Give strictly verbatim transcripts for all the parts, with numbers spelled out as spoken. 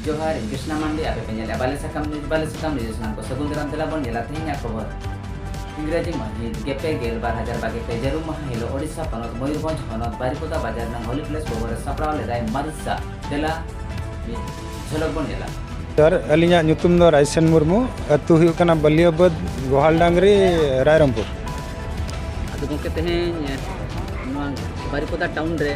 ᱡᱚᱦᱟᱨ, ᱤᱧ ᱠᱨᱤᱥᱱᱟ ᱢᱟᱱᱰᱤ, ᱟᱯᱮ ᱯᱮ ᱧᱮᱞᱮᱫᱼᱟ ᱵᱟᱞᱮ ᱥᱟᱠᱟᱢ ᱱᱤᱭᱩᱡᱽ᱾ ᱵᱟᱞᱮ ᱥᱟᱠᱟᱢ ᱱᱤᱭᱩᱡᱽ ᱥᱟᱱᱟᱢ ᱠᱚ ᱥᱟᱹᱜᱩᱱ ᱫᱟᱨᱟᱢ᱾ ᱫᱮᱞᱟ ᱵᱚᱱ ᱧᱮᱞᱟ ᱛᱮᱦᱮᱧᱟᱜ ᱠᱷᱚᱵᱚᱨ᱾ ᱤᱝᱨᱮᱡᱤ ᱢᱟᱹᱦᱤᱛ ᱜᱮᱞ ᱯᱮ ᱜᱮᱞ ᱵᱟᱨ ᱦᱟᱡᱟᱨ ᱵᱟᱜᱮ ᱯᱮ ᱡᱟᱹᱨᱩᱢ ᱢᱟᱦᱟ ᱦᱤᱞᱳᱜ ᱳᱰᱤᱥᱟ ᱯᱚᱱᱚᱛ ᱢᱚᱭᱩᱨᱵᱷᱚᱸᱡᱽ ᱦᱚᱱᱚᱛ ᱵᱟᱨᱤᱯᱚᱫᱟ ᱵᱟᱡᱟᱨ ᱨᱮᱱᱟᱜ ᱦᱳᱞᱤ ᱯᱞᱮᱥ ᱠᱷᱚᱵᱚᱨ ᱮ ᱥᱟᱯᱲᱟᱣ ᱞᱮᱫᱟᱭ ᱢᱟᱨᱤᱥᱟ᱾ ᱫᱮᱞᱟ ᱢᱤᱫ ᱡᱷᱚᱞᱚᱠ ᱵᱚᱱ ᱧᱮᱞᱟ᱾ ᱥᱟᱨ, ᱟᱹᱞᱤᱧᱟᱜ ᱧᱩᱛᱩᱢ ᱫᱚ ᱨᱟᱭᱥᱮᱱ ᱢᱩᱨᱢᱩ, ᱟᱹᱛᱩ ᱦᱩᱭᱩᱜ ᱠᱟᱱᱟ ᱵᱟᱹᱞᱤᱭᱟᱹᱵᱟᱹᱫᱽ, ᱜᱳᱦᱟᱞ ᱰᱟᱝᱨᱤ, ᱨᱟᱭᱨᱚᱝᱯᱩᱨ᱾ ᱟᱫᱚ ᱜᱚᱢᱠᱮ, ᱛᱮᱦᱮᱧ, ᱮ, ᱱᱚᱣᱟ ᱵᱟᱨᱤᱯᱚᱫᱟ ᱴᱟᱣᱩᱱ ᱨᱮ,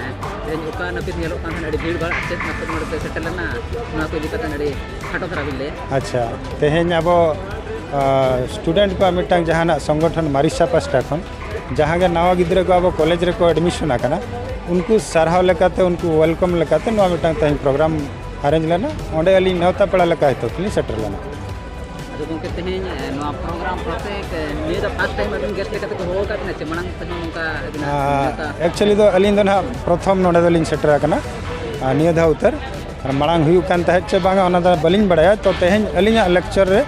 ᱮ, ᱛᱮᱦᱮᱧ ᱚᱠᱟ ᱱᱟᱹᱯᱤᱛ ᱧᱮᱞᱚᱜ ᱠᱟᱱ ᱛᱟᱦᱮᱸᱱᱟ ᱟᱹᱰᱤ ᱵᱷᱤᱲ ᱵᱷᱟᱲ, ᱪᱮᱫ ᱱᱟᱹᱯᱤᱛ ᱱᱚᱰᱮ ᱯᱮ ᱥᱮᱴᱮᱨ ᱞᱮᱱᱟ, ᱱᱚᱣᱟ ᱠᱚ ᱤᱫᱤ ᱠᱟᱛᱮ ᱟᱹᱰᱤ ᱠᱷᱟᱴᱚ ᱫᱷᱟᱨᱟ ᱵᱤᱱ ᱞᱟᱹᱭᱟ? ᱟᱪᱪᱷᱟ, ᱛᱮᱦᱮᱧ ᱟᱵᱚ, ᱟ, ᱥᱴᱩᱰᱮᱱᱴ ᱠᱚᱣᱟᱜ ᱢᱤᱫᱴᱟᱝ ᱡᱟᱦᱟᱱᱟᱜ ᱥᱚᱝᱜᱚᱴᱷᱚᱱ ᱢᱟᱨᱤᱥᱟ ᱯᱟᱥᱴᱟ ᱠᱷᱚᱱ ᱡᱟᱦᱟᱸ ᱜᱮ ᱱᱟᱣᱟ ᱜᱤᱫᱽᱨᱟᱹ ᱠᱚ ᱟᱵᱚ ᱠᱚᱞᱮᱡᱽ ᱨᱮᱠᱚ ᱮᱰᱢᱤᱥᱚᱱ ᱟᱠᱟᱱᱟ, ᱩᱱᱠᱩ ᱥᱟᱨᱦᱟᱣ ᱞᱮᱠᱟᱛᱮ, ᱩᱱᱠᱩ ᱣᱮᱞᱠᱟᱢ ᱞᱮᱠᱟᱛᱮ ᱱᱚᱣᱟ ᱢᱤᱫᱴᱟᱝ ᱛᱮᱦᱮᱧ ᱯᱨᱳᱜᱨᱟᱢ ᱟᱨᱮᱧᱡᱽ ᱞᱮᱱᱟ᱾ ᱚᱸᱰᱮ ᱟᱹᱞᱤᱧ ᱱᱮᱣᱛᱟ ᱯᱮᱲᱟ ᱞᱮᱠᱟ ᱦᱤᱥᱟᱹᱵ ᱛᱮᱞᱤᱧ ᱥᱮᱴᱮᱨ ᱞᱮᱱᱟ᱾ ᱟᱫᱚ ᱜᱚᱢᱠᱮ, ᱛᱮᱦᱮᱧ, ᱮ, ᱱᱚᱣᱟ ᱯᱨᱳᱜᱨᱟᱢ ᱯᱨᱚᱛᱮᱠ, ᱮ, ᱱᱤᱭᱟᱹ ᱫᱚ ᱯᱷᱟᱥᱴ ᱴᱟᱭᱤᱢ ᱟᱹᱵᱤᱱ ᱜᱮᱥᱴ ᱞᱮᱠᱟᱛᱮ ᱠᱚ ᱦᱚᱦᱚ ᱟᱠᱟᱫ ᱵᱤᱱᱟ ᱪᱮ ᱢᱟᱲᱟᱝ ᱛᱮᱦᱚᱸ ᱱᱚᱝᱠᱟ ᱟᱹᱵᱤᱱᱟᱜ ᱱᱮᱣᱛᱟ? ᱮᱠᱪᱩᱭᱮᱞᱤ ᱫᱚ ᱟᱹᱞᱤᱧ ᱫᱚ ᱱᱟᱦᱟᱜ ᱯᱨᱚᱛᱷᱚᱢ ᱱᱚᱰᱮ ᱫᱚᱞᱤᱧ ᱥᱮᱴᱮᱨ ᱟᱠᱟᱱᱟ, ᱟᱨ ᱱᱤᱭᱟᱹ ᱫᱷᱟᱣ ᱩᱛᱟᱹᱨ᱾ ᱟᱨ ᱢᱟᱲᱟᱝ ᱦᱩᱭᱩᱜ ᱠᱟᱱ ᱛᱟᱦᱮᱸᱫ ᱪᱮ ᱵᱟᱝᱟ, ᱚᱱᱟ ᱫᱚ ᱵᱟᱹᱞᱤᱧ ᱵᱟᱲᱟᱭᱟ᱾ ᱛᱚ, ᱛᱮᱦᱮᱧ ᱟᱹᱞᱤᱧᱟᱜ ᱞᱮᱠᱪᱟᱨ ᱨᱮ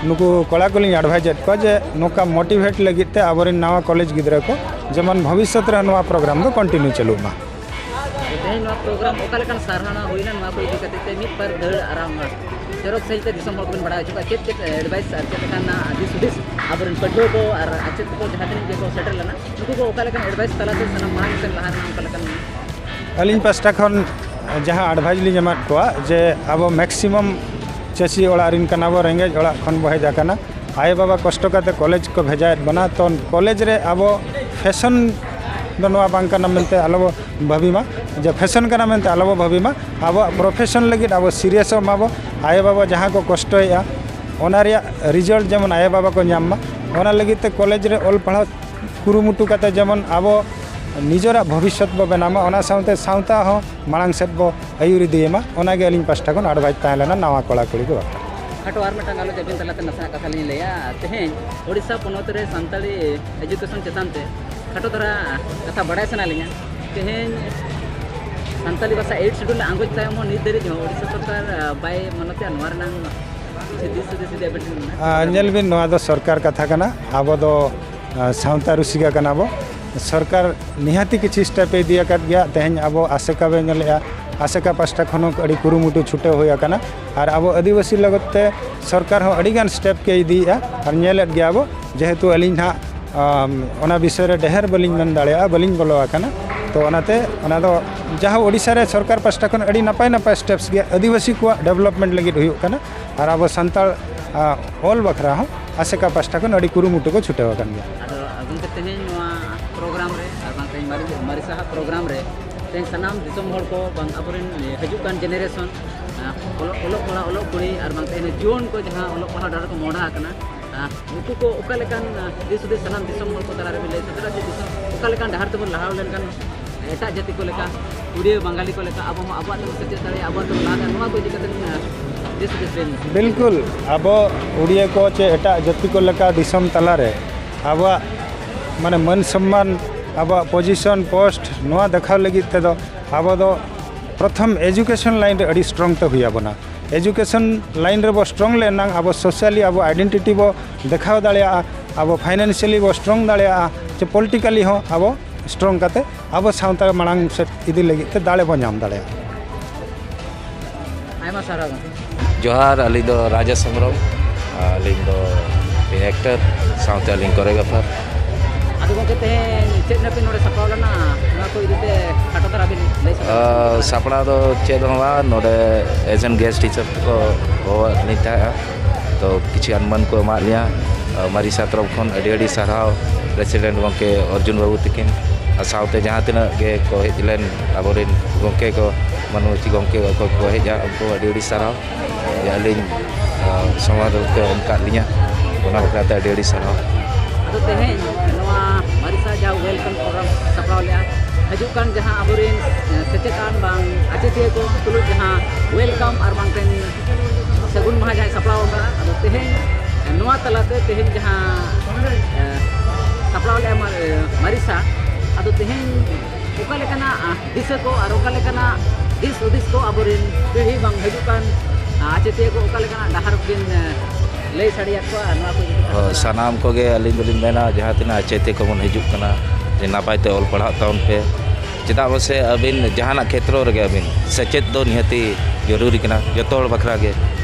ᱱᱩᱠᱩ ᱠᱚᱲᱟ ᱠᱚᱞᱤᱧ ᱮᱰᱵᱷᱟᱭᱤᱡᱽ ᱮᱫ ᱠᱚᱣᱟ ᱡᱮ ᱱᱚᱝᱠᱟ ᱢᱳᱴᱤᱵᱷᱮᱴ ᱞᱟᱹᱜᱤᱫ ᱛᱮ ᱟᱵᱚᱨᱮᱱ ᱱᱟᱣᱟ ᱠᱚᱞᱮᱡᱽ ᱜᱤᱫᱽᱨᱟᱹ ᱠᱚ ᱡᱮᱢᱚᱱ ᱵᱷᱚᱵᱤᱥᱥᱚᱛ ᱨᱮ ᱱᱚᱣᱟ ᱯᱨᱳᱜᱨᱟᱢ ᱫᱚ ᱠᱚᱱᱴᱤᱱᱤᱭᱩ ᱪᱟᱹᱞᱩᱜ ᱢᱟ᱾ ᱛᱮᱦᱮᱧ ᱱᱚᱣᱟ ᱯᱨᱳᱜᱨᱟᱢ ᱚᱠᱟ ᱞᱮᱠᱟᱱ ᱥᱟᱨᱦᱟᱣᱱᱟ ᱦᱩᱭᱱᱟ, ᱱᱚᱣᱟ ᱠᱚ ᱤᱫᱤ ᱠᱟᱛᱮ ᱛᱮ ᱢᱤᱫ ᱵᱟᱨ ᱫᱟᱹᱲ ᱟᱨᱟᱢ ᱪᱚᱨᱚᱠ ᱥᱟᱺᱦᱤᱡ ᱛᱮ ᱫᱤᱥᱚᱢ ᱦᱚᱲ ᱠᱚᱵᱚᱱ ᱵᱟᱲᱟᱭ ᱦᱚᱪᱚ ᱠᱚᱣᱟ, ᱪᱮᱫ ᱪᱮᱫ ᱮᱰᱵᱷᱟᱭᱤᱥ ᱟᱨ ᱪᱮᱫ ᱞᱮᱠᱟᱱᱟᱜ ᱫᱤᱥ ᱦᱩᱫᱤᱥ ᱟᱵᱚᱨᱮᱱ ᱯᱟᱹᱴᱷᱩᱣᱟᱹ ᱠᱚ ᱟᱨ ᱟᱪᱮᱫ ᱠᱚ ᱡᱟᱦᱟᱸ ᱛᱤᱱᱟᱹᱜ ᱜᱮᱠᱚ ᱥᱮᱴᱮᱨ ᱞᱮᱱᱟ, ᱱᱩᱠᱩ ᱠᱚ ᱚᱠᱟ ᱞᱮᱠᱟᱱ ᱮᱰᱵᱷᱟᱭᱤᱥ ᱛᱟᱞᱟᱛᱮ ᱥᱟᱱᱟᱢ ᱢᱟᱲᱟᱝ ᱥᱮᱫ ᱞᱟᱦᱟ ᱨᱮᱱᱟᱜ ᱚᱱᱠᱟ ᱞᱮᱠᱟᱱ? ᱟᱹᱞᱤᱧ ᱯᱟᱥᱴᱟ ᱠᱷᱚᱱ ᱡᱟᱦᱟᱸ ᱮᱰᱵᱷᱟᱭᱤᱥ ᱞᱤᱧ ᱮᱢᱟᱫ ᱠᱚᱣᱟ ᱡᱮ ᱟᱵᱚ ᱢᱮᱠᱥᱤᱢᱟᱢ ᱪᱟᱹᱥᱤ ᱚᱲᱟᱜ ᱨᱮᱱ ᱠᱟᱱᱟ ᱵᱚ, ᱨᱮᱸᱜᱮᱡ ᱚᱲᱟᱜ ᱠᱷᱚᱱ ᱵᱚ ᱦᱮᱡ ᱟᱠᱟᱱᱟ᱾ ᱟᱭᱳᱼᱵᱟᱵᱟ ᱠᱚᱥᱴᱚ ᱠᱟᱛᱮ ᱠᱚᱞᱮᱡᱽ ᱠᱚ ᱵᱷᱮᱡᱟᱭᱮᱫ ᱵᱚᱱᱟ, ᱛᱚ ᱠᱚᱞᱮᱡᱽ ᱨᱮ ᱟᱵᱚ ᱯᱷᱮᱥᱚᱱ ᱫᱚ ᱱᱚᱣᱟ ᱵᱟᱝ ᱠᱟᱱᱟ ᱢᱮᱱᱛᱮ ᱟᱞᱚ ᱵᱚ ᱵᱷᱟᱹᱵᱤ ᱢᱟ, ᱡᱮ ᱯᱷᱮᱥᱚᱱ ᱠᱟᱱᱟ ᱢᱮᱱᱛᱮ ᱟᱞᱚ ᱵᱚ ᱵᱷᱟᱹᱵᱤ ᱢᱟ᱾ ᱟᱵᱚᱣᱟᱜ ᱯᱨᱚᱯᱷᱮᱥᱚᱱ ᱞᱟᱹᱜᱤᱫ ᱟᱵᱚ ᱥᱤᱨᱤᱭᱟᱥᱚᱜ ᱢᱟᱵᱚ᱾ ᱟᱭᱳᱼᱵᱟᱵᱟ ᱡᱟᱦᱟᱸ ᱠᱚ ᱠᱚᱥᱴᱚᱭᱮᱫᱼᱟ, ᱚᱱᱟ ᱨᱮᱭᱟᱜ ᱨᱤᱡᱟᱞᱴ ᱡᱮᱢᱚᱱ ᱟᱭᱳᱼᱵᱟᱵᱟ ᱠᱚ ᱧᱟᱢ ᱢᱟ, ᱚᱱᱟ ᱞᱟᱹᱜᱤᱫ ᱛᱮ ᱠᱚᱞᱮᱡᱽ ᱨᱮ ᱚᱞ ᱯᱟᱲᱦᱟᱣ ᱠᱩᱨᱩᱢᱩᱴᱩ ᱠᱟᱛᱮ ᱡᱮᱢᱚᱱ ᱟᱵᱚ ᱱᱤᱡᱮᱨᱟᱜ ᱵᱷᱚᱵᱤᱥᱥᱚᱛ ᱵᱚ ᱵᱮᱱᱟᱣ ᱢᱟ, ᱚᱱᱟ ᱥᱟᱶᱛᱮ ᱥᱟᱶᱛᱟ ᱦᱚᱸ ᱢᱟᱲᱟᱝ ᱥᱮᱫ ᱵᱚ ᱟᱹᱭᱩᱨ ᱤᱫᱤᱭᱮ ᱢᱟ, ᱚᱱᱟᱜᱮ ᱟᱹᱞᱤᱧ ᱯᱟᱥᱴᱟ ᱠᱷᱚᱱ ᱮᱰᱵᱷᱟᱭᱤᱥ ᱛᱟᱦᱮᱸ ᱞᱮᱱᱟ ᱱᱟᱣᱟ ᱠᱚᱲᱟ ᱠᱩᱲᱤ ᱠᱚ ᱵᱟᱠᱷᱨᱟ᱾ ᱠᱷᱟᱴᱚ ᱟᱨ ᱢᱤᱫᱴᱟᱝ ᱜᱟᱞᱚᱪ ᱟᱹᱵᱤᱱ ᱛᱟᱞᱟᱛᱮ ᱱᱟᱥᱮᱱᱟᱜ ᱠᱟᱛᱷᱟ ᱞᱤᱧ ᱞᱟᱹᱭᱟ᱾ ᱛᱮᱦᱮᱧ ᱳᱰᱤᱥᱟ ᱯᱚᱱᱚᱛ ᱨᱮ ᱥᱟᱱᱛᱟᱲᱤ ᱮᱡᱩᱠᱮᱥᱚᱱ ᱪᱮᱛᱟᱱ ᱛᱮ ᱠᱷᱟᱴᱚ ᱫᱷᱟᱨᱟ ᱠᱟᱛᱷᱟ ᱵᱟᱲᱟᱭ ᱥᱟᱱᱟ ᱞᱤᱧᱟ᱾ ᱛᱮᱦᱮᱧ ᱥᱟᱱᱛᱟᱲᱤ ᱵᱷᱟᱥᱟ ᱮᱭᱤᱴ ᱥᱤᱰᱩᱞ ᱨᱮ ᱟᱸᱜᱚᱪ ᱛᱟᱭᱚᱢ ᱦᱚᱸ ᱱᱤᱛ ᱫᱷᱟᱹᱨᱤᱡ ᱦᱚᱸ ᱳᱰᱤᱥᱟ ᱥᱚᱨᱠᱟᱨ, ᱟ, ᱵᱟᱭ ᱢᱟᱱᱚᱛᱮᱜᱼᱟ᱾ ᱱᱚᱣᱟ ᱨᱮᱱᱟᱝ ᱠᱤᱪᱷᱩ ᱫᱤᱥ ᱦᱩᱫᱤᱥ ᱡᱩᱫᱤ ᱟᱵᱮᱱ ᱴᱷᱮᱱ ᱢᱮᱱᱟᱜᱼᱟ? ᱟ, ᱧᱮᱞ ᱵᱤᱱ, ᱱᱚᱣᱟ ᱫᱚ ᱥᱚᱨᱠᱟᱨ ᱠᱟᱛᱷᱟ ᱠᱟᱱᱟ᱾ ᱟᱵᱚ ᱫᱚ, ᱟ, ᱥᱟᱶᱛᱟ ᱨᱩᱥᱤᱠᱟ ᱠᱟᱱᱟ ᱵᱚ᱾ ᱥᱚᱨᱠᱟᱨ ᱱᱤᱦᱟᱹᱛᱤ ᱠᱤᱪᱷᱩ ᱥᱴᱮᱯ ᱮ ᱤᱫᱤ ᱟᱠᱟᱫ ᱜᱮᱭᱟ᱾ ᱛᱮᱦᱮᱧ ᱟᱵᱚ ᱟᱥᱮᱠᱟ ᱵᱮ ᱧᱮᱞᱮᱜᱼᱟ, ᱟᱥᱮᱠᱟ ᱯᱟᱥᱴᱟ ᱠᱷᱚᱱ ᱦᱚᱸ ᱟᱹᱰᱤ ᱠᱩᱨᱩᱢᱩᱴᱩ ᱪᱷᱩᱴᱟᱹᱣ ᱦᱩᱭ ᱟᱠᱟᱱᱟ᱾ ᱟᱨ ᱟᱵᱚ ᱟᱹᱫᱤᱵᱟᱹᱥᱤ ᱞᱟᱹᱜᱤᱫ ᱛᱮ ᱥᱚᱨᱠᱟᱨ ᱦᱚᱸ ᱟᱹᱰᱤᱜᱟᱱ ᱥᱴᱮᱯ ᱠᱮ ᱤᱫᱤᱭᱮᱫᱼᱟ, ᱟᱨ ᱧᱮᱞᱮᱫ ᱜᱮᱭᱟ ᱵᱚ, ᱡᱮᱦᱮᱛᱩ ᱟᱹᱞᱤᱧ ᱱᱟᱦᱟᱜ, ᱟᱢ, ᱚᱱᱟ ᱵᱤᱥᱚᱭ ᱨᱮ ᱰᱷᱮᱨ ᱵᱟᱹᱞᱤᱧ ᱢᱮᱱ ᱫᱟᱲᱮᱭᱟᱜᱼᱟ, ᱵᱟᱹᱞᱤᱧ ᱵᱚᱞᱚ ᱟᱠᱟᱱᱟ᱾ ᱛᱚ ᱚᱱᱟᱛᱮ ᱚᱱᱟ ᱫᱚ ᱡᱟᱦᱟᱸ ᱳᱰᱤᱥᱟ ᱨᱮ ᱥᱚᱨᱠᱟᱨ ᱯᱟᱥᱴᱟ ᱠᱷᱚᱱ ᱟᱹᱰᱤ ᱱᱟᱯᱟᱭ ᱱᱟᱯᱟᱭ ᱥᱴᱮᱯᱥ ᱜᱮ ᱟᱹᱫᱤᱵᱟᱹᱥᱤ ᱠᱚᱣᱟᱜ ᱰᱮᱵᱷᱞᱚᱯᱢᱮᱱᱴ ᱞᱟᱹᱜᱤᱫ ᱦᱩᱭᱩᱜ ᱠᱟᱱᱟ, ᱟᱨ ᱟᱵᱚ ᱥᱟᱱᱛᱟᱲ, ᱟ, ᱚᱞ ᱵᱟᱠᱷᱨᱟ ᱦᱚᱸ ᱟᱥᱮᱠᱟ ᱯᱟᱥᱴᱟ ᱠᱷᱚᱱ ᱟᱹᱰᱤ ᱠᱩᱨᱩᱢᱩᱴᱩ ᱠᱚ ᱪᱷᱩᱴᱟᱹᱣ ᱟᱠᱟᱱ ᱜᱮᱭᱟ᱾ ᱟᱫᱚ ᱜᱚᱢᱠᱮ, ᱛᱮᱦᱮᱧ ᱱᱚᱣᱟ ᱯᱨᱳᱜᱨᱟᱢ ᱨᱮ ᱟᱨ ᱵᱟᱝ ᱛᱮᱦᱮᱧ ᱢᱟᱨᱤ-, ᱢᱟᱨᱤᱥᱟᱦᱟᱜ ᱯᱨᱳᱜᱨᱟᱢ ᱨᱮ ᱛᱮᱦᱮᱧ ᱥᱟᱱᱟᱢ ᱫᱤᱥᱚᱢ ᱦᱚᱲ ᱠᱚ ᱵᱟᱝ ᱟᱵᱚᱨᱮᱱ ᱦᱤᱡᱩᱜ ᱠᱟᱱ ᱡᱮᱱᱟᱨᱮᱥᱚᱱ, ᱟ, ᱚᱞᱚᱜ, ᱚᱞᱚᱜ ᱯᱟᱲᱦᱟᱜ, ᱚᱞᱚᱜ ᱠᱩᱲᱤ ᱟᱨ ᱵᱟᱝ ᱛᱮᱦᱮᱧ ᱡᱩᱣᱟᱹᱱ ᱠᱚ ᱡᱟᱦᱟᱸ ᱚᱞᱚᱜ ᱯᱟᱲᱦᱟᱣ ᱰᱟᱦᱟᱨ ᱠᱚ ᱢᱚᱦᱰᱟ ᱟᱠᱟᱱᱟ, ᱟ, ᱱᱩᱠᱩ ᱠᱚ ᱚᱠᱟ ᱞᱮᱠᱟᱱ, ᱟ, ᱫᱤᱥ ᱦᱩᱫᱤᱥ ᱥᱟᱱᱟᱢ ᱫᱤᱥᱚᱢ ᱦᱚᱲ ᱠᱚ ᱛᱟᱞᱟ ᱨᱮᱵᱤᱱ ᱞᱟᱹᱭ ᱥᱚᱫᱚᱨᱟ ᱡᱮ ᱫᱤᱥᱚᱢ ᱚᱠᱟ ᱞᱮᱠᱟᱱ ᱰᱟᱦᱟᱨ ᱛᱮᱵᱚᱱ ᱞᱟᱦᱟ ᱞᱮᱱᱠᱷᱟᱱ ᱮᱴᱟᱜ ᱡᱟᱹᱛᱤ ᱠᱚ ᱞᱮᱠᱟ, ᱩᱲᱤᱭᱟᱹ ᱵᱟᱝᱜᱟᱞᱤ ᱠᱚ ᱞᱮᱠᱟ ᱟᱵᱚ ᱦᱚᱸ ᱟᱵᱚᱣᱟᱜ ᱛᱮᱵᱚᱱ ᱥᱮᱪᱮᱫ ᱫᱟᱲᱮᱭᱟᱜᱼᱟ, ᱟᱵᱚᱣᱟᱜ ᱛᱮᱵᱚᱱ ᱞᱟᱦᱟ ᱫᱟᱲᱮᱭᱟᱜᱼᱟ, ᱱᱚᱣᱟ ᱠᱚ ᱤᱫᱤ ᱠᱟᱛᱮ ᱵᱤᱱ, ᱟ, ᱫᱤᱥ ᱦᱩᱫᱤᱥ ᱵᱤᱱ? ᱵᱤᱞᱠᱩᱞ, ᱟᱵᱚ ᱩᱲᱤᱭᱟᱹ ᱠᱚ ᱪᱮ ᱮᱴᱟᱜ ᱡᱟᱹᱛᱤ ᱠᱚ ᱞᱮᱠᱟ ᱫᱤᱥᱚᱢ ᱛᱟᱞᱟᱨᱮ ᱟᱵᱚᱣᱟᱜ ᱢᱟᱱᱮ ᱢᱟᱹᱱ ᱥᱚᱢᱢᱟᱱ, ᱟᱵᱚᱣᱟᱜ ᱯᱚᱡᱤᱥᱚᱱ ᱯᱳᱥᱴ, ᱱᱚᱣᱟ ᱫᱮᱠᱷᱟᱣ ᱞᱟᱹᱜᱤᱫ ᱛᱮᱫᱚ ᱟᱵᱚ ᱫᱚ ᱯᱨᱚᱛᱷᱚᱢ ᱮᱡᱩᱠᱮᱥᱚᱱ ᱞᱟᱭᱤᱱ ᱨᱮ ᱟᱹᱰᱤ ᱥᱴᱨᱚᱝ ᱛᱮ ᱦᱩᱭ ᱟᱵᱚᱱᱟ᱾ ᱮᱡᱩᱠᱮᱥᱚᱱ ᱞᱟᱭᱤᱱ ᱨᱮᱵᱚ ᱥᱴᱨᱚᱝ ᱞᱮᱱᱟᱝ ᱟᱵᱚ ᱥᱳᱥᱟᱞᱤ ᱟᱵᱚ ᱟᱭᱰᱮᱱᱴᱤᱴᱤ ᱵᱚ ᱫᱮᱠᱷᱟᱣ ᱫᱟᱲᱮᱭᱟᱜᱼᱟ, ᱟᱵᱚ ᱯᱷᱟᱭᱱᱟᱱᱥᱤᱭᱟᱞᱤ ᱵᱚ ᱥᱴᱨᱚᱝ ᱫᱟᱲᱮᱭᱟᱜᱼᱟ, ᱪᱮ ᱯᱚᱞᱤᱴᱤᱠᱟᱞᱤ ᱦᱚᱸ ᱟᱵᱚ ᱥᱴᱨᱚᱝ ᱠᱟᱛᱮ ᱟᱵᱚ ᱥᱟᱶᱛᱟ ᱢᱟᱲᱟᱝ ᱥᱮᱫ ᱤᱫᱤ ᱞᱟᱹᱜᱤᱫ ᱛᱮ ᱫᱟᱲᱮ ᱵᱚ ᱧᱟᱢ ᱫᱟᱲᱮᱭᱟᱜᱼᱟ᱾ ᱟᱭᱢᱟ ᱥᱟᱨᱦᱟᱣ ᱜᱚᱢᱠᱮ᱾ ᱡᱚᱦᱟᱨ, ᱟᱹᱞᱤᱧ ᱫᱚ ᱨᱟᱡᱮᱥ ᱦᱮᱢᱵᱨᱚᱢ᱾ ᱟᱹᱞᱤᱧ ᱫᱚ ᱮᱠᱴᱚᱨ, ᱥᱟᱶᱛᱮ ᱟᱹᱞᱤᱧ ᱠᱳᱨᱤᱭᱳᱜᱨᱟᱯᱷᱟᱨ᱾ ᱟᱫᱚ ᱜᱚᱢᱠᱮ, ᱛᱮᱦᱮᱧ ᱪᱮᱫ ᱱᱟᱹᱯᱤ ᱱᱚᱰᱮ ᱥᱟᱯᱲᱟᱣ ᱞᱮᱱᱟ, ᱱᱚᱣᱟ ᱠᱚ ᱤᱫᱤ ᱛᱮ ᱠᱷᱟᱴᱚ ᱫᱷᱟᱨᱟ ᱵᱤᱱ ᱞᱟᱹᱭ ᱥᱚᱫᱚᱨ? ᱟᱨ ᱥᱟᱯᱲᱟᱣ ᱫᱚ ᱪᱮᱫ ᱦᱚᱸ ᱵᱟᱝ, ᱱᱚᱰᱮ ᱮᱡ ᱮᱱ ᱜᱮᱥᱴ ᱦᱤᱥᱟᱹᱵ ᱛᱮᱠᱚ ᱦᱚᱦᱚᱣᱟᱫ ᱞᱤᱧ ᱛᱟᱦᱮᱸᱜᱼᱟ, ᱛᱚ ᱠᱤᱪᱷᱩ ᱜᱟᱱ ᱢᱟᱹᱱ ᱠᱚ ᱮᱢᱟᱫ ᱞᱤᱧᱟ᱾ ᱟᱨ ᱢᱟᱨᱤᱥᱟ ᱛᱚᱨᱚᱯ ᱠᱷᱚᱱ ᱟᱹᱰᱤ ᱟᱹᱰᱤ ᱥᱟᱨᱦᱟᱣ, ᱯᱨᱮᱥᱤᱰᱮᱱᱴ ᱜᱚᱢᱠᱮ ᱚᱨᱡᱩᱱ ᱵᱟᱹᱵᱩ ᱛᱤᱠᱤᱱ, ᱟᱨ ᱥᱟᱶᱛᱮ ᱡᱟᱦᱟᱸ ᱛᱤᱱᱟᱹᱜ ᱜᱮ ᱠᱚ ᱦᱮᱡ ᱞᱮᱱ ᱟᱵᱚᱨᱮᱱ ᱜᱚᱢᱠᱮ ᱠᱚ, ᱢᱟᱱᱚᱛ ᱜᱚᱢᱠᱮ ᱠᱚ ᱠᱚ ᱦᱮᱡᱼᱟ, ᱩᱱᱠᱩ ᱟᱹᱰᱤ ᱟᱹᱰᱤ ᱥᱟᱨᱦᱟᱣ᱾ ᱡᱮ ᱟᱹᱞᱤᱧ, ᱟ, ᱥᱚᱢᱚᱭ ᱫᱚ ᱠᱚ ᱮᱢ ᱠᱟᱜ ᱞᱤᱧᱟ, ᱚᱱᱟ ᱵᱟᱠᱷᱨᱟ ᱛᱮ ᱟᱹᱰᱤ ᱟᱹᱰᱤ ᱥᱟᱨᱦᱟᱣ᱾ ᱟᱫᱚ ᱛᱮᱦᱮᱧ ᱱᱚᱣᱟ ᱢᱟᱨᱤᱥᱟ ᱡᱟᱦᱟᱸ ᱣᱮᱞᱠᱟᱢ ᱯᱨᱳᱜᱨᱟᱢ ᱥᱟᱯᱲᱟᱣ ᱞᱮᱜᱼᱟ, ᱦᱤᱡᱩᱜ ᱠᱟᱱ ᱡᱟᱦᱟᱸ ᱟᱵᱚᱨᱮᱱ, ᱮ, ᱥᱮᱪᱮᱫ ᱟᱱ ᱵᱟᱝ ᱟᱪᱮᱛᱤᱭᱟᱹ ᱠᱚ ᱛᱩᱞᱩᱡ ᱡᱟᱦᱟᱸ ᱣᱮᱞᱠᱟᱢ ᱟᱨ ᱵᱟᱝ ᱛᱮᱦᱮᱧ ᱥᱟᱹᱜᱩᱱ ᱢᱟᱦᱟ ᱡᱟᱦᱟᱸᱭ ᱥᱟᱯᱲᱟᱣ ᱟᱠᱟᱫᱼᱟ, ᱟᱫᱚ ᱛᱮᱦᱮᱧ ᱱᱚᱣᱟ ᱛᱟᱞᱟᱛᱮ ᱛᱮᱦᱮᱧ ᱡᱟᱦᱟᱸ, ᱮ, ᱥᱟᱯᱲᱟᱣ ᱞᱮᱜᱼᱟ ᱢᱟ-, ᱮ, ᱢᱟᱨᱤᱥᱟ, ᱟᱫᱚ ᱛᱮᱦᱮᱧ ᱚᱠᱟ ᱞᱮᱠᱟᱱᱟᱜ, ᱟ, ᱫᱤᱥᱟᱹ ᱠᱚ ᱟᱨ ᱚᱠᱟ ᱞᱮᱠᱟᱱᱟᱜ ᱫᱤᱥ ᱦᱩᱫᱤᱥ ᱠᱚ ᱟᱵᱚᱨᱮᱱ ᱯᱤᱲᱦᱤ ᱵᱟᱝ ᱦᱤᱡᱩᱜ ᱠᱟᱱ, ᱟ, ᱟᱪᱮᱛᱤᱭᱟᱹ ᱠᱚ ᱚᱠᱟ ᱞᱮᱠᱟᱱᱟᱜ ᱰᱟᱦᱟᱨ ᱵᱤᱱ, ᱟ, ᱞᱟᱹᱭ ᱥᱟᱰᱮᱭᱟᱫ ᱠᱚᱣᱟ, ᱱᱚᱣᱟ ᱠᱚ ᱤᱫᱤ ᱠᱟᱛᱮ ᱦᱳᱭ, ᱛᱷᱚᱲᱟ? ᱥᱟᱱᱟᱢ ᱠᱚᱜᱮ ᱟᱹᱞᱤᱧ ᱫᱚᱞᱤᱧ ᱢᱮᱱᱟ, ᱡᱟᱦᱟᱸ ᱛᱤᱱᱟᱹᱜ ᱟᱪᱮᱛᱤᱭᱟᱹ ᱠᱚᱵᱚᱱ ᱦᱤᱡᱩᱜ ᱠᱟᱱᱟ, ᱡᱮ ᱱᱟᱯᱟᱭ ᱛᱮ ᱚᱞ ᱯᱟᱲᱦᱟᱜ ᱛᱟᱵᱚᱱ ᱯᱮ᱾ ᱪᱮᱫᱟᱜ ᱢᱟᱥᱮ ᱟᱹᱵᱤᱱ ᱡᱟᱦᱟᱱᱟᱜ ᱠᱷᱮᱛᱨᱚ ᱨᱮᱜᱮ ᱟᱹᱵᱤᱱ ᱥᱮᱪᱮᱫ ᱫᱚ ᱱᱤᱦᱟᱹᱛᱤ ᱡᱚᱨᱩᱨᱤ ᱠᱟᱱᱟ ᱡᱚᱛᱚ ᱦᱚᱲ ᱵᱟᱠᱷᱨᱟ ᱜᱮ᱾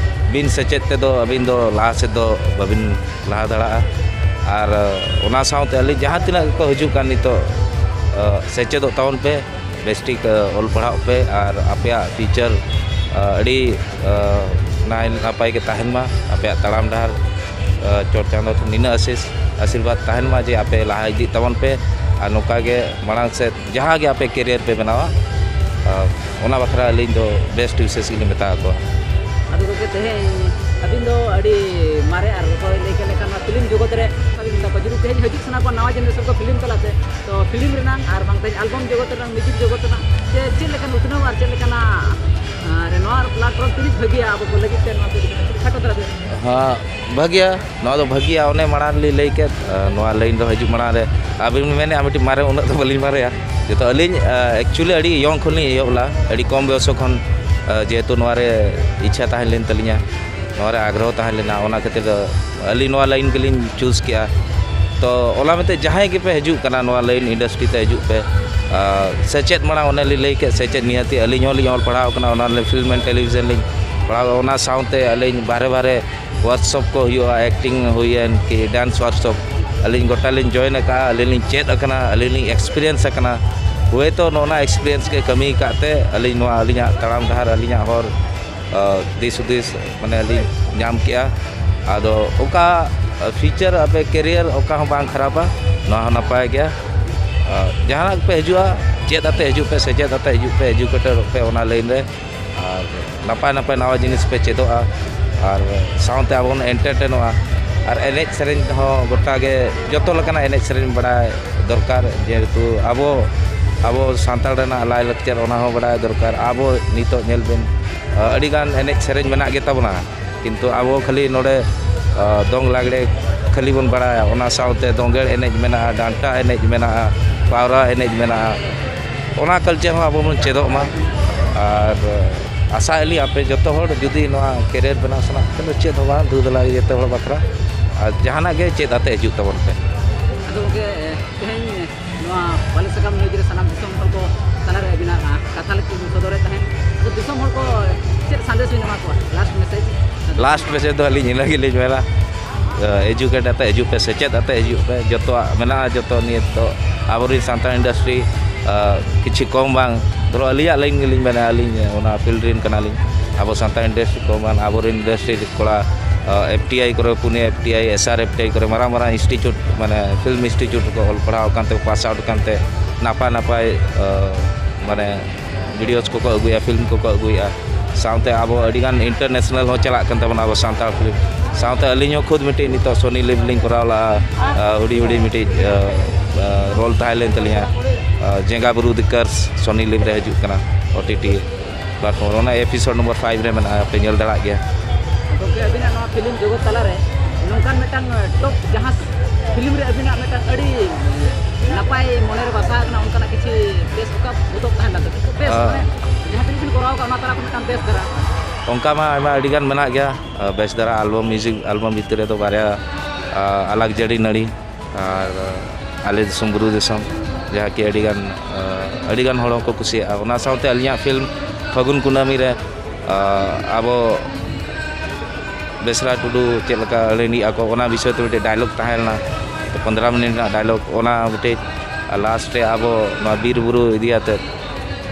ᱵᱤᱱ ᱥᱮᱪᱮᱫ ᱛᱮᱫᱚ ᱟᱹᱵᱤᱱ ᱫᱚ ᱞᱟᱦᱟ ᱥᱮᱫ ᱫᱚ ᱵᱟᱹᱵᱤᱱ ᱞᱟᱦᱟ ᱫᱟᱲᱮᱭᱟᱜᱼᱟ᱾ ᱟᱨ ᱚᱱᱟ ᱥᱟᱶᱛᱮ ᱟᱹᱞᱤᱧ ᱡᱟᱦᱟᱸ ᱛᱤᱱᱟᱹᱜ ᱜᱮᱠᱚ ᱦᱤᱡᱩᱜ ᱠᱟᱱ ᱱᱤᱛᱚᱜ, ᱥᱮᱪᱮᱫᱚᱜ ᱛᱟᱵᱚᱱ ᱯᱮ, ᱵᱮᱥᱴᱷᱤᱠ ᱚᱞ ᱯᱟᱲᱦᱟᱜ ᱯᱮ ᱟᱨ ᱟᱯᱮᱭᱟᱜ ᱯᱷᱤᱭᱩᱪᱟᱨ ᱟᱹᱰᱤ ᱱᱟᱭ ᱱᱟᱯᱟᱭ ᱜᱮ ᱛᱟᱦᱮᱱ ᱢᱟ᱾ ᱟᱯᱮᱭᱟᱜ ᱛᱟᱲᱟᱢ ᱰᱟᱦᱟᱨ ᱪᱚᱴ ᱪᱟᱸᱫᱚ ᱴᱷᱮᱱ ᱱᱤᱱᱟᱹᱜ ᱟᱥᱤᱥ ᱟᱥᱤᱨᱵᱟᱫᱽ ᱛᱟᱦᱮᱱ ᱢᱟ ᱡᱮ ᱟᱯᱮ ᱞᱟᱦᱟ ᱤᱫᱤᱜ ᱛᱟᱵᱚᱱ ᱯᱮ ᱟᱨ ᱱᱚᱝᱠᱟ ᱜᱮ ᱢᱟᱲᱟᱝ ᱥᱮᱫ ᱡᱟᱦᱟᱸ ᱜᱮ ᱟᱯᱮ ᱠᱮᱨᱤᱭᱟᱨ ᱯᱮ ᱵᱮᱱᱟᱣᱟ, ᱚᱱᱟ ᱵᱟᱠᱷᱨᱟ ᱟᱹᱞᱤᱧ ᱫᱚ ᱵᱮᱥᱴ ᱣᱤᱥᱮᱥ ᱜᱮᱞᱤᱧ ᱢᱮᱛᱟ ᱟᱠᱚᱣᱟ᱾ ᱟᱫᱚ ᱜᱚᱢᱠᱮ, ᱛᱮᱦᱮᱧ ᱟᱹᱵᱤᱱ ᱫᱚ ᱟᱹᱰᱤ ᱢᱟᱨᱮ ᱟᱨ ᱚᱠᱚᱭ ᱞᱟᱹᱭ ᱠᱮᱫ ᱞᱮᱠᱟ ᱱᱚᱣᱟ ᱯᱷᱤᱞᱢ ᱡᱚᱜᱚᱛ ᱨᱮ ᱟᱹᱵᱤᱱ ᱢᱮᱛᱟ ᱠᱚᱣᱟ, ᱡᱩᱫᱤ ᱛᱮᱦᱮᱧ ᱦᱤᱡᱩᱜ ᱥᱟᱱᱟ ᱠᱚᱣᱟ ᱱᱟᱣᱟ ᱡᱮᱱᱟᱨᱮᱥᱚᱱ ᱠᱚ ᱯᱷᱤᱞᱢ ᱛᱟᱞᱟᱛᱮ, ᱛᱚ ᱯᱷᱤᱞᱢ ᱨᱮᱱᱟᱜ ᱟᱨ ᱵᱟᱝ ᱛᱮᱦᱮᱧ ᱟᱞᱵᱟᱢ ᱡᱚᱜᱚᱛ ᱨᱮᱱᱟᱜ, ᱢᱤᱣᱡᱤᱠ ᱡᱚᱜᱚᱛ ᱨᱮᱱᱟᱜ ᱪᱮ ᱪᱮᱫ ᱞᱮᱠᱟᱱ ᱩᱛᱱᱟᱹᱣ ᱟᱨ ᱪᱮᱫ ᱞᱮᱠᱟᱱᱟᱜ, ᱟᱨ ᱱᱚᱣᱟ ᱯᱞᱟᱴᱯᱷᱚᱨᱢ ᱛᱤᱱᱟᱹᱜ ᱵᱷᱟᱹᱜᱤᱭᱟ ᱟᱵᱚ ᱠᱚ ᱞᱟᱹᱜᱤᱫ ᱛᱮ, ᱱᱚᱣᱟ ᱠᱚ ᱤᱫᱤ ᱠᱟᱛᱮ ᱠᱷᱟᱴᱚ ᱫᱷᱟᱨᱟ ᱛᱮ? ᱦᱮᱸ, ᱵᱷᱟᱹᱜᱤᱭᱟ᱾ ᱱᱚᱣᱟ ᱫᱚ ᱵᱷᱟᱹᱜᱤᱭᱟ, ᱚᱱᱮ ᱢᱟᱲᱟᱝ ᱨᱮᱞᱤᱧ ᱞᱟᱹᱭ ᱠᱮᱫ, ᱱᱚᱣᱟ ᱞᱟᱭᱤᱱ ᱫᱚ ᱦᱤᱡᱩᱜ ᱢᱟᱲᱟᱝ ᱨᱮ ᱟᱹᱵᱤᱱ ᱵᱤᱱ ᱢᱮᱱᱮᱫᱼᱟ ᱢᱤᱫᱴᱤᱡ ᱢᱟᱨᱮ, ᱩᱱᱟᱹᱜ ᱫᱚ ᱵᱟᱹᱞᱤᱧ ᱢᱟᱨᱮᱭᱟ᱾ ᱡᱚᱛᱚ ᱟᱹᱞᱤᱧ ᱮᱠᱪᱩᱭᱮᱞᱤ ᱟᱹᱰᱤ ᱤᱭᱚᱝ ᱠᱷᱚᱱ ᱞᱤᱧ ᱮᱦᱚᱵ ᱞᱮᱫᱟ, ᱟᱹᱰᱤ ᱠᱚᱢ ᱵᱚᱭᱚᱥ ᱠᱷᱚᱱ, ᱡᱮᱦᱮᱛᱩ ᱱᱚᱣᱟ ᱨᱮ ᱤᱪᱪᱷᱟ ᱛᱟᱦᱮᱸ ᱞᱮᱱ ᱛᱟᱹᱞᱤᱧᱟ, ᱱᱚᱣᱟ ᱨᱮ ᱟᱜᱽᱨᱚᱦᱚ ᱛᱟᱦᱮᱸ ᱞᱮᱱᱟ, ᱚᱱᱟ ᱠᱷᱟᱹᱛᱤᱨ ᱟᱹᱞᱤᱧ ᱱᱚᱣᱟ ᱞᱟᱭᱤᱱ ᱜᱮᱞᱤᱧ ᱪᱩᱡᱽ ᱠᱮᱜᱼᱟ᱾ ᱛᱚ ᱚᱱᱟ ᱢᱮᱱᱛᱮ ᱡᱟᱦᱟᱸᱭ ᱜᱮᱯᱮ ᱦᱤᱡᱩᱜ ᱠᱟᱱᱟ ᱱᱚᱣᱟ ᱞᱟᱭᱤᱱ ᱤᱱᱰᱟᱥᱴᱨᱤ ᱛᱮ ᱦᱤᱡᱩᱜ ᱯᱮ᱾ ᱟᱨ ᱥᱮᱪᱮᱫ ᱢᱟᱲᱟᱝ ᱚᱱᱮ ᱞᱤᱧ ᱞᱟᱹᱭ ᱠᱮᱫ, ᱥᱮᱪᱮᱫ ᱱᱤᱦᱟᱹᱛᱤ ᱟᱹᱞᱤᱧ ᱦᱚᱸᱞᱤᱧ ᱚᱞ ᱯᱟᱲᱦᱟᱣ ᱠᱟᱱᱟ, ᱚᱱᱟ ᱞᱤᱧ ᱯᱷᱤᱞᱢ ᱮᱱᱰ ᱴᱮᱞᱤᱵᱷᱤᱡᱚᱱ ᱞᱤᱧ ᱯᱟᱲᱦᱟᱣ, ᱚᱱᱟ ᱥᱟᱶᱛᱮ ᱟᱹᱞᱤᱧ ᱵᱟᱦᱨᱮ ᱵᱟᱦᱨᱮ ᱣᱟᱨᱠᱥᱚᱯ ᱠᱚ ᱦᱩᱭᱩᱜᱼᱟ, ᱮᱠᱴᱤᱝ ᱦᱩᱭᱮᱱ ᱠᱤ ᱰᱟᱱᱥ ᱣᱟᱨᱠᱥᱚᱯ, ᱟᱹᱞᱤᱧ ᱜᱚᱴᱟ ᱞᱤᱧ ᱡᱚᱭᱮᱱ ᱟᱠᱟᱫᱼᱟ, ᱟᱹᱞᱤᱧ ᱞᱤᱧ ᱪᱮᱫ ᱟᱠᱟᱱᱟ, ᱟᱹᱞᱤᱧ ᱞᱤᱧ ᱮᱠᱥᱯᱤᱨᱤᱭᱮᱱᱥ ᱟᱠᱟᱱᱟ᱾ ᱦᱳᱭᱛᱳ ᱱᱚᱜᱼᱚ ᱱᱟ ᱮᱠᱥᱯᱤᱨᱤᱭᱮᱱᱥ ᱜᱮ ᱠᱟᱹᱢᱤ ᱟᱠᱟᱫ ᱛᱮ ᱟᱹᱞᱤᱧ ᱱᱚᱣᱟ ᱟᱹᱞᱤᱧᱟᱜ ᱛᱟᱲᱟᱢ ᱰᱟᱦᱟᱨ, ᱟᱹᱞᱤᱧᱟᱜ ᱦᱚᱨ, ᱫᱤᱥ ᱦᱩᱫᱤᱥ ᱢᱟᱱᱮ ᱞᱤᱧ ᱧᱟᱢ ᱠᱮᱜᱼᱟ᱾ ᱟᱫᱚ ᱚᱠᱟ ᱯᱷᱤᱭᱩᱪᱟᱨ ᱟᱯᱮ ᱠᱮᱨᱤᱭᱟᱨ ᱚᱠᱟ ᱦᱚᱸ ᱵᱟᱝ ᱠᱷᱟᱨᱟᱯᱟ, ᱱᱚᱣᱟ ᱦᱚᱸ ᱱᱟᱯᱟᱭ ᱜᱮᱭᱟ᱾ ᱡᱟᱦᱟᱱᱟᱜ ᱯᱮ ᱦᱤᱡᱩᱜᱼᱟ, ᱪᱮᱫ ᱟᱛᱮ ᱦᱤᱡᱩᱜ ᱯᱮ, ᱥᱮᱪᱮᱫ ᱟᱛᱮ ᱦᱤᱡᱩᱜ ᱯᱮ, ᱮᱡᱩᱠᱮᱴᱮᱰᱚᱜ ᱯᱮ ᱚᱱᱟ ᱞᱟᱭᱤᱱ ᱨᱮ᱾ ᱟᱨ ᱱᱟᱯᱟᱭ ᱱᱟᱯᱟᱭ ᱱᱟᱣᱟ ᱡᱤᱱᱤᱥ ᱯᱮ ᱪᱮᱫᱚᱜᱼᱟ᱾ ᱟᱨ ᱥᱟᱶᱛᱮ ᱟᱵᱚ ᱵᱚᱱ ᱮᱱᱴᱟᱨᱴᱮᱱᱚᱜᱼᱟ᱾ ᱟᱨ ᱮᱱᱮᱡ ᱥᱮᱨᱮᱧ ᱦᱚᱸ ᱜᱚᱴᱟ ᱜᱮ ᱡᱚᱛᱚ ᱞᱮᱠᱟᱱᱟᱜ ᱮᱱᱮᱡ ᱥᱮᱨᱮᱧ ᱵᱟᱲᱟᱭ ᱫᱚᱨᱠᱟᱨ, ᱡᱮᱦᱮᱛᱩ ᱟᱵᱚ, ᱟᱵᱚ ᱥᱟᱱᱛᱟᱲ ᱨᱮᱱᱟᱜ ᱞᱟᱭᱼᱞᱟᱠᱪᱟᱨ ᱚᱱᱟ ᱦᱚᱸ ᱵᱟᱲᱟᱭ ᱫᱚᱨᱠᱟᱨ᱾ ᱟᱵᱚ ᱱᱤᱛᱚᱜ ᱧᱮᱞ ᱵᱤᱱ, ᱟᱹᱰᱤᱜᱟᱱ ᱮᱱᱮᱡ ᱥᱮᱨᱮᱧ ᱢᱮᱱᱟᱜ ᱜᱮᱛᱟ ᱵᱚᱱᱟ, ᱠᱤᱱᱛᱩ ᱟᱵᱚ ᱠᱷᱟᱹᱞᱤ ᱱᱚᱰᱮ ᱫᱚᱝ ᱞᱟᱜᱽᱲᱮ ᱠᱷᱟᱹᱞᱤ ᱵᱚᱱ ᱵᱟᱲᱟᱭᱟ, ᱚᱱᱟ ᱥᱟᱶᱛᱮ ᱫᱚᱝᱜᱮᱲ ᱮᱱᱮᱡ ᱢᱮᱱᱟᱜᱼᱟ, ᱰᱟᱱᱴᱟ ᱮᱱᱮᱡ ᱢᱮᱱᱟᱜᱼᱟ, ᱯᱟᱣᱨᱟ ᱮᱱᱮᱡ ᱢᱮᱱᱟᱜᱼᱟ᱾ ᱚᱱᱟ ᱠᱟᱞᱪᱟᱨ ᱦᱚᱸ ᱟᱵᱚ ᱵᱚᱱ ᱪᱮᱫᱚᱜ ᱢᱟ᱾ ᱟᱨ ᱟᱥᱟᱭᱮᱫ ᱞᱤᱧ ᱟᱯᱮ ᱡᱚᱛᱚ ᱦᱚᱲ ᱡᱩᱫᱤ ᱱᱚᱣᱟ ᱠᱮᱨᱤᱭᱟᱨ ᱵᱮᱱᱟᱣ ᱥᱟᱱᱟ ᱯᱮ ᱠᱷᱟᱱ ᱫᱚ ᱪᱮᱫ ᱦᱚᱸ ᱵᱟᱝ, ᱫᱩ ᱫᱟᱞᱟᱞᱤ ᱡᱚᱛᱚ ᱦᱚᱲ ᱵᱟᱠᱷᱨᱟ᱾ ᱟᱨ ᱡᱟᱦᱟᱱᱟᱜ ᱜᱮ ᱪᱮᱫ ᱟᱛᱮ ᱦᱤᱡᱩᱜ ᱛᱟᱵᱚᱱ ᱯᱮ᱾ ᱟᱫᱚ ᱜᱚᱢᱠᱮ, ᱛᱮᱦᱮᱧ ᱱᱚᱣᱟ ᱵᱟᱞᱮ ᱥᱟᱠᱟᱢ ᱱᱤᱭᱩᱡᱽ ᱨᱮ ᱥᱟᱱᱟᱢ ᱫᱤᱥᱚᱢ ᱦᱚᱲ ᱠᱚ ᱟᱹᱵᱤᱱᱟᱜ ᱠᱟᱛᱷᱟ ᱞᱟᱹᱜᱤᱫ ᱵᱤᱱ ᱥᱚᱫᱚᱨᱮᱫ ᱛᱟᱦᱮᱸᱫ, ᱟᱫᱚ ᱫᱤᱥᱚᱢ ᱦᱚᱲ ᱠᱚ ᱪᱮᱫ ᱥᱟᱸᱫᱮᱥ ᱵᱤᱱ ᱮᱢᱟ ᱠᱚᱣᱟ? Last message. Last message ᱫᱚ ᱟᱹᱞᱤᱧ ᱤᱱᱟᱹ ᱜᱮᱞᱤᱧ ᱢᱮᱱᱟ, ᱮᱡᱩᱠᱮᱴ ᱟᱛᱮ ᱦᱤᱡᱩᱜ ᱯᱮ, ᱥᱮᱪᱮᱫ ᱟᱛᱮ ᱦᱤᱡᱩᱜ ᱯᱮ, ᱡᱚᱛᱚᱣᱟᱜ ᱢᱮᱱᱟᱜᱼᱟ, ᱡᱚᱛᱚ ᱱᱤᱛᱚᱜ ᱟᱵᱚᱨᱮᱱ ᱥᱟᱱᱛᱟᱲ ᱤᱱᱰᱟᱥᱴᱨᱤ ᱠᱤᱪᱷᱩ ᱠᱚᱢ ᱵᱟᱝ, ᱫᱷᱚᱨᱚ ᱟᱹᱞᱤᱧᱟᱜ ᱞᱟᱭᱤᱱ ᱜᱮᱞᱤᱧ ᱢᱮᱱᱟ, ᱟᱹᱞᱤᱧ ᱚᱱᱟ ᱯᱷᱤᱞᱰ ᱨᱮᱱ ᱠᱟᱱᱟᱞᱤᱧ᱾ ᱟᱵᱚ ᱥᱟᱱᱛᱟᱲ ᱤᱱᱰᱟᱥᱴᱨᱤ ᱠᱚᱢ ᱵᱟᱝ, ᱟᱵᱚᱨᱮᱱ ᱤᱱᱰᱟᱥᱴᱨᱤ ᱠᱚᱲᱟ ᱮᱯᱷ ᱴᱤ ᱟᱭ ᱠᱚᱨᱮ, Pune F T I, S R F T I ᱠᱚᱨᱮ, ᱢᱟᱨᱟᱝ ᱢᱟᱨᱟᱝ ᱤᱱᱥᱴᱤᱴᱤᱭᱩᱴ, ᱢᱟᱱᱮ ᱯᱷᱤᱞᱢ ᱤᱱᱥᱴᱤᱴᱤᱭᱩᱴ ᱨᱮᱠᱚ ᱚᱞ ᱯᱟᱲᱦᱟᱣ ᱟᱠᱟᱱ ᱛᱮ, ᱯᱟᱥ ᱟᱣᱩᱴ ᱟᱠᱟᱱ ᱛᱮ ᱱᱟᱯᱟᱭ ᱱᱟᱯᱟᱭ ᱢᱟᱱᱮ ᱵᱷᱤᱰᱤᱭᱳᱥ ᱠᱚᱠᱚ ᱟᱹᱜᱩᱭᱟ, ᱯᱷᱤᱞᱢ ᱠᱚᱠᱚ ᱟᱹᱜᱩᱭᱮᱫᱼᱟ᱾ ᱥᱟᱶᱛᱮ ᱟᱵᱚ ᱟᱹᱰᱤᱜᱟᱱ ᱤᱱᱴᱟᱨᱱᱮᱥᱱᱟᱞ ᱦᱚᱸ ᱪᱟᱞᱟᱜ ᱠᱟᱱ ᱛᱟᱵᱚᱱᱟ ᱟᱵᱚ ᱥᱟᱱᱛᱟᱲ ᱯᱷᱤᱞᱢ᱾ ᱥᱟᱶᱛᱮ ᱟᱹᱞᱤᱧ ᱦᱚᱸ ᱠᱷᱩᱫ ᱢᱤᱫᱴᱤᱡ ᱱᱤᱛᱚᱜ ᱥᱳᱱᱤ ᱞᱤᱵᱷ ᱞᱤᱧ ᱠᱚᱨᱟᱣ ᱞᱟᱜᱼᱟ, ᱟᱨ ᱦᱩᱰᱤᱧ ᱦᱩᱰᱤᱧ ᱢᱤᱫᱴᱤᱡ ᱨᱳᱞ ᱛᱟᱦᱮᱸ ᱞᱮᱱ ᱛᱟᱹᱞᱤᱧᱟ, ᱟᱨ ᱡᱮᱸᱜᱟ ᱵᱩᱨᱩ ᱫᱤᱠᱟᱨᱥ ᱥᱳᱱᱤ ᱞᱤᱵᱷ ᱨᱮ ᱦᱤᱡᱩᱜ ᱠᱟᱱᱟ ᱳ ᱴᱤ ᱴᱤ ᱯᱞᱟᱴᱯᱷᱚᱨᱢ᱾ ᱚᱱᱟ ᱮᱯᱤᱥᱳᱰ ᱱᱚᱢᱵᱚᱨ ᱯᱷᱟᱭᱤᱵᱷ ᱨᱮ ᱢᱮᱱᱟᱜᱼᱟ, ᱯᱮ ᱧᱮᱞ ᱫᱟᱲᱮᱭᱟᱜ ᱜᱮᱭᱟ᱾ ᱜᱚᱢᱠᱮ, ᱟᱹᱵᱤᱱᱟᱜ ᱱᱚᱣᱟ ᱯᱷᱤᱞᱢ ᱡᱚᱜᱚᱛ ᱛᱟᱞᱟᱨᱮ ᱱᱚᱝᱠᱟᱱ ᱢᱤᱫᱴᱟᱝ ᱴᱚᱯ ᱡᱟᱦᱟᱸ ᱯᱷᱤᱞᱢ ᱨᱮ ᱟᱹᱵᱤᱱᱟᱜ ᱢᱤᱫᱴᱟᱝ ᱟᱹᱰᱤ ᱱᱟᱯᱟᱭ ᱢᱚᱱᱮᱨᱮ ᱵᱟᱥᱟ ᱟᱠᱟᱱᱟ, ᱚᱱᱠᱟᱱᱟᱜ ᱠᱤᱪᱷᱩ ᱵᱮᱥ ᱚᱠᱟ ᱵᱚᱛᱚᱨ ᱛᱟᱦᱮᱱ ᱞᱮᱱ ᱛᱟᱵᱤᱱᱟ? ᱵᱮᱥ, ᱟᱸ᱾ ᱢᱟᱱᱮ ᱡᱟᱦᱟᱸ ᱛᱤᱱᱟᱹᱜ ᱵᱤᱱ ᱠᱚᱨᱟᱣ ᱠᱟᱜ, ᱚᱱᱟ ᱛᱟᱞᱟ ᱠᱷᱚᱱ ᱢᱤᱫᱴᱟᱝ ᱵᱮᱥ ᱫᱷᱟᱨᱟ᱾ ᱚᱱᱠᱟ ᱢᱟ ᱟᱭᱢᱟ ᱟᱹᱰᱤᱜᱟᱱ ᱢᱮᱱᱟᱜ ᱜᱮᱭᱟ᱾ ᱟᱸ, ᱵᱮᱥ ᱫᱷᱟᱨᱟ ᱟᱞᱵᱚᱢ, ᱢᱤᱣᱡᱤᱠ ᱟᱞᱵᱚᱢ ᱵᱷᱤᱛᱤᱨ ᱨᱮᱫᱚ ᱵᱟᱨᱭᱟ, ᱟᱸ, ᱟᱞᱟᱜᱽ ᱡᱟᱹᱲᱤ ᱱᱟᱹᱲᱤ ᱟᱨ, ᱟᱸ, ᱟᱞᱮ ᱫᱤᱥᱚᱢ ᱵᱩᱨᱩ ᱫᱤᱥᱚᱢ, ᱡᱟᱦᱟᱸ ᱠᱤ ᱟᱹᱰᱤᱜᱟᱱ, ᱟᱸ, ᱟᱹᱰᱤᱜᱟᱱ ᱦᱚᱲ ᱦᱚᱸᱠᱚ ᱠᱩᱥᱤᱭᱟᱜᱼᱟ᱾ ᱚᱱᱟ ᱥᱟᱶᱛᱮ ᱟᱹᱞᱤᱧᱟᱜ ᱯᱷᱤᱞᱢ ᱯᱷᱟᱹᱜᱩᱱ ᱠᱩᱱᱟᱹᱢᱤ ᱨᱮ, ᱟᱸ, ᱟᱵᱚ ᱵᱮᱥᱨᱟ ᱴᱩᱰᱩ ᱪᱮᱫ ᱞᱮᱠᱟ ᱟᱹᱲᱟᱹ ᱞᱮᱫᱼᱟ ᱠᱚ, ᱚᱱᱟ ᱵᱤᱥᱚᱭ ᱛᱮ ᱢᱤᱫᱴᱮᱡ ᱰᱟᱭᱞᱚᱜᱽ ᱛᱟᱦᱮᱸ ᱞᱮᱱᱟ, ᱯᱚᱱᱫᱽᱨᱚ ᱢᱤᱱᱤᱴ ᱨᱮᱱᱟᱜ ᱰᱟᱭᱞᱚᱜᱽ, ᱚᱱᱟ ᱢᱤᱫᱴᱮᱡ᱾ ᱟᱨ ᱞᱟᱥᱴ ᱨᱮ ᱟᱵᱚ ᱱᱚᱣᱟ ᱵᱤᱨ ᱵᱩᱨᱩ ᱤᱫᱤ ᱟᱛᱮᱫ,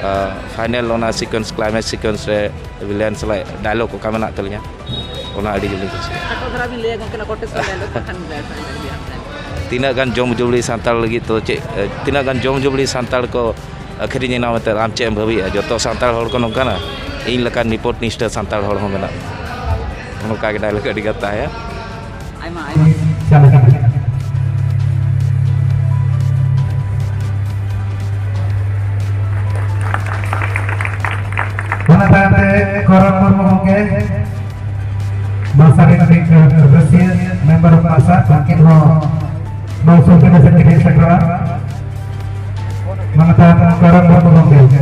ᱟᱸ, ᱯᱷᱟᱭᱱᱮᱞ ᱚᱱᱟ ᱥᱤᱠᱩᱭᱮᱱᱥ, ᱠᱞᱟᱭᱢᱮᱠᱥ ᱥᱤᱠᱩᱭᱮᱱᱥ ᱨᱮ ᱵᱷᱤᱞᱮᱱ ᱥᱟᱞᱟᱜ ᱰᱟᱭᱞᱚᱜᱽ ᱚᱠᱟ ᱢᱮᱱᱟᱜ ᱛᱟᱹᱞᱤᱧᱟ, ᱚᱱᱟ ᱟᱹᱰᱤ ᱡᱳᱨ ᱞᱤᱧ ᱠᱩᱥᱤᱭᱟᱜᱼᱟ᱾ ᱠᱷᱟᱴᱚ ᱫᱷᱟᱨᱟ ᱵᱤᱱ ᱞᱟᱹᱭᱟ ᱜᱚᱢᱠᱮ, ᱚᱱᱟ ᱠᱚᱴᱮᱡ ᱰᱟᱭᱞᱚᱜᱽ ᱵᱟᱠᱷᱟᱱ ᱵᱮᱥ ᱟᱹᱰᱤ ᱟᱸᱴ᱾ ᱛᱤᱱᱟᱹᱜ ᱜᱟᱱ ᱡᱚᱢ ᱡᱩᱵᱲᱤ ᱥᱟᱱᱛᱟᱲ ᱞᱟᱹᱜᱤᱫ ᱫᱚ ᱪᱮᱫ, ᱛᱤᱱᱟᱹᱜ ᱜᱟᱱ ᱡᱚᱢ ᱡᱩᱵᱲᱤ ᱥᱟᱱᱛᱟᱲ ᱠᱚ ᱟᱹᱠᱷᱨᱤᱧ ᱮᱱᱟ ᱢᱮᱱᱛᱮ ᱟᱢ ᱪᱮᱫ ᱮᱢ ᱵᱷᱟᱹᱵᱤᱭᱮᱫᱼᱟ? ᱡᱚᱛᱚ ᱥᱟᱱᱛᱟᱲ ᱦᱚᱲ ᱠᱚ ᱱᱚᱝᱠᱟᱱᱟ? ᱤᱧ ᱞᱮᱠᱟᱱ ᱱᱤᱯᱚᱴ ᱱᱤᱥᱴᱷᱟᱹ ᱥᱟᱱᱛᱟᱲ ᱦᱚᱲ ᱦᱚᱸ ᱢᱮᱱᱟᱜ ᱠᱚᱣᱟ᱾ ᱱᱚᱝᱠᱟ ᱜᱮ ᱰᱟᱭᱞᱚᱜᱽ ᱟᱹᱰᱤ ᱜᱟᱱ ᱛᱟᱦᱮᱸᱭᱟ᱾ ᱟᱭᱢᱟ, ᱟᱭᱢᱟ᱾ ᱪᱟᱞᱟᱜ ᱠᱟᱱᱟ᱾ ᱚᱱᱟ ᱛᱟᱭᱚᱢ ᱛᱮ ᱠᱚᱨᱚᱱ ᱢᱩᱨᱢᱩ ᱜᱚᱢᱠᱮ, ᱢᱟᱥᱟ ᱨᱮᱱ ᱢᱤᱫ ᱨᱟᱹᱥᱤᱭᱟᱹ ᱢᱮᱢᱵᱟᱨ ᱚᱯᱷ ᱢᱟᱥᱟ, ᱩᱱᱠᱤᱱ ᱦᱚᱸ ᱱᱚᱣᱟ ᱥᱩᱨ ᱛᱮ ᱥᱮᱴᱮᱨ ᱥᱮᱴᱮᱨᱟ᱾ ᱢᱟᱱᱚᱛᱟᱱ ᱠᱚᱨᱚᱱ ᱢᱩᱨᱢᱩ ᱜᱚᱢᱠᱮ᱾